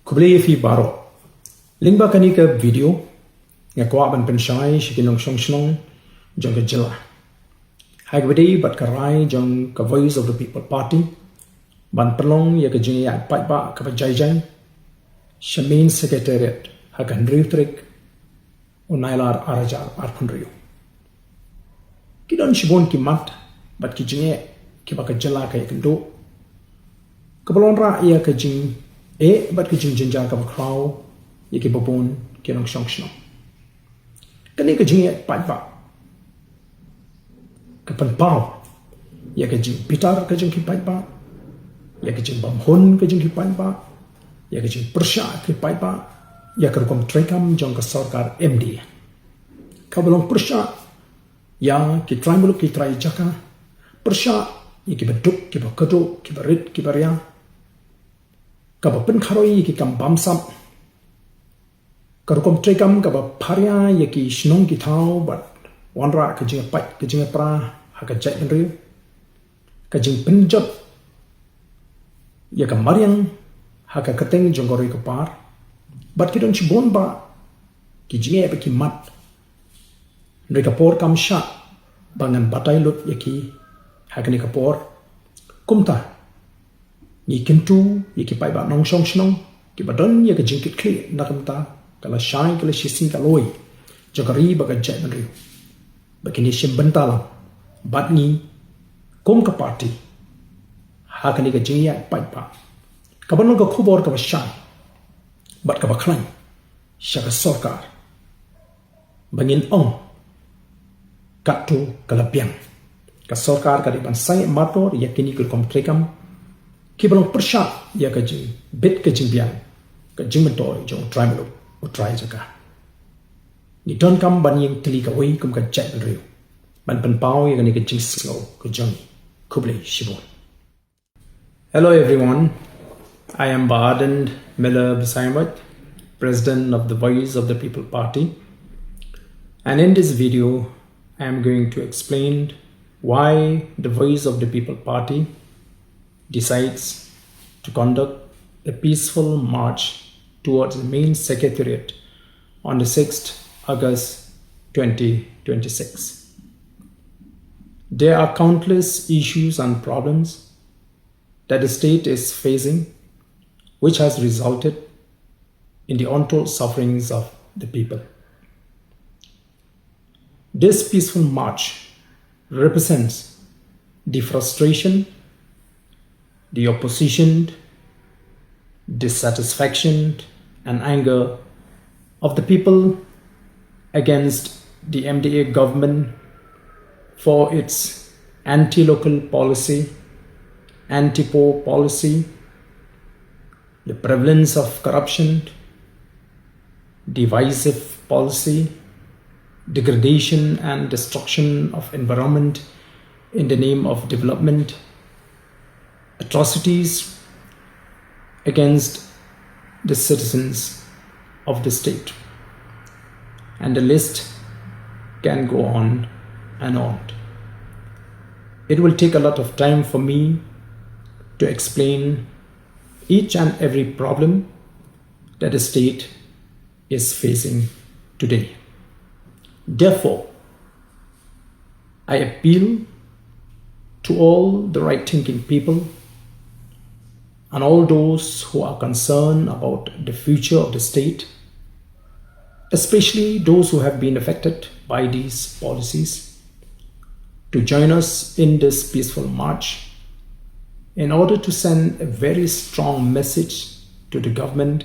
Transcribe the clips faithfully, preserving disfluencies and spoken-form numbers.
Khublei ïa phi baroh. Lyngba kane ka video, nga kwah ban pynshai sha ki nongshong shnong jong ka jylla, ha kaba ïadei bad ka rai jong ka Voice of the People Party ban pynlong ïa ka jingïaid paidbah kaba jai jai sha Main Secretariat ha ka hynriew tarik u Nailar arhajar arphew hynriew. Ki don shibun ki mat bad ki jingeh kiba ka jylla ka ïakynduh, kaba wanrah ïa ka jingeh bad ka jingjynjar kaba khraw ïa kiba bun ki nongshong shnong. Kane ka jingïaid paidbah ka pynpaw ïa ka jingbitar ka jong ki paidbah, ïa ka jingbymhun ka jong ki paidbah, ïa ka jingpyrshah ki paidbah ïa ka rukom treikam jong ka sorkar M D A. Kaba long pyrshah ïa ki trai muluk ki trai jaka, pyrshah ïa kiba duk kiba kyrduh, kiba rit kiba ria, kaba pynkharoi ïa ki kam bamsap, ka rukom treikam kaba pharia ïa ki shnong ki thaw bad wanrah ka jingpait ka jingpra ha ka jaitbynriew, ka jingpynjot ïa ka mariang ha ka kyrteng jong ka ri ka par, bad ki don shibun bah ki jingeh bad ki mat. Hynrei ka por kam shah ba ngan batai lut ïa ki ha kane ka por. Kumta ngi kyntu ïa ki paidbah nongshong shnong kiba don ïa ka jingkitkhlieh na ka bynta ka lashai ka lashisngi ka lawei jong ka ri bad ka jaitbynriew, ba kin ïashim bynta lang bad ngi kum ka party ha kane ka jingïaid paidbah, kaba long ka khubor kaba shai bad kaba khlaiñ sha ka sorkar, ba ngin ong katto ka la biang. Ka sorkar ka dei ban sangeh mardor ïa kine ki rukom treikam kiba long pyrshah ïa ka jingbit ka jingbiang ka jingmyntoi jong u trai muluk, u trai jaka. Ngi donkam ban ïeng tylli kawei kum ka jaitbynriew ban pynpaw ïa kane ka jingsngew ka jong ngi. Khublei shibun. Hello everyone, I am Bah Ardent Miller Basaiawmoit, President of the Voice of the People Party, and in this video I am going to explain why the Voice of the People Party decides to conduct a peaceful march towards the main secretariat on the sixth August twenty twenty-six. There are countless issues and problems that the state is facing, which has resulted in the untold sufferings of the people. This peaceful march represents the frustration, the opposition, dissatisfaction, and anger of the people against the M D A government for its anti-local policy, anti-poor policy, the prevalence of corruption, divisive policy, degradation and destruction of environment in the name of development, atrocities against the citizens of the state. And the list can go on and on. It will take a lot of time for me to explain each and every problem that the state is facing today. Therefore, I appeal to all the right-thinking people and all those who are concerned about the future of the state, especially those who have been affected by these policies, to join us in this peaceful march in order to send a very strong message to the government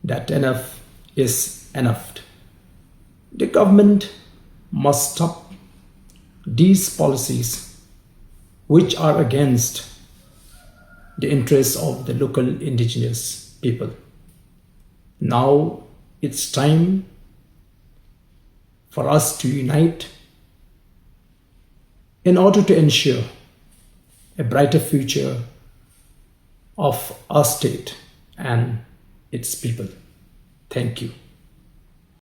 that enough is enough. The government must stop these policies which are against the interests of the local indigenous people. Now it's time for us to unite in order to ensure a brighter future of our state and its people. Thank you.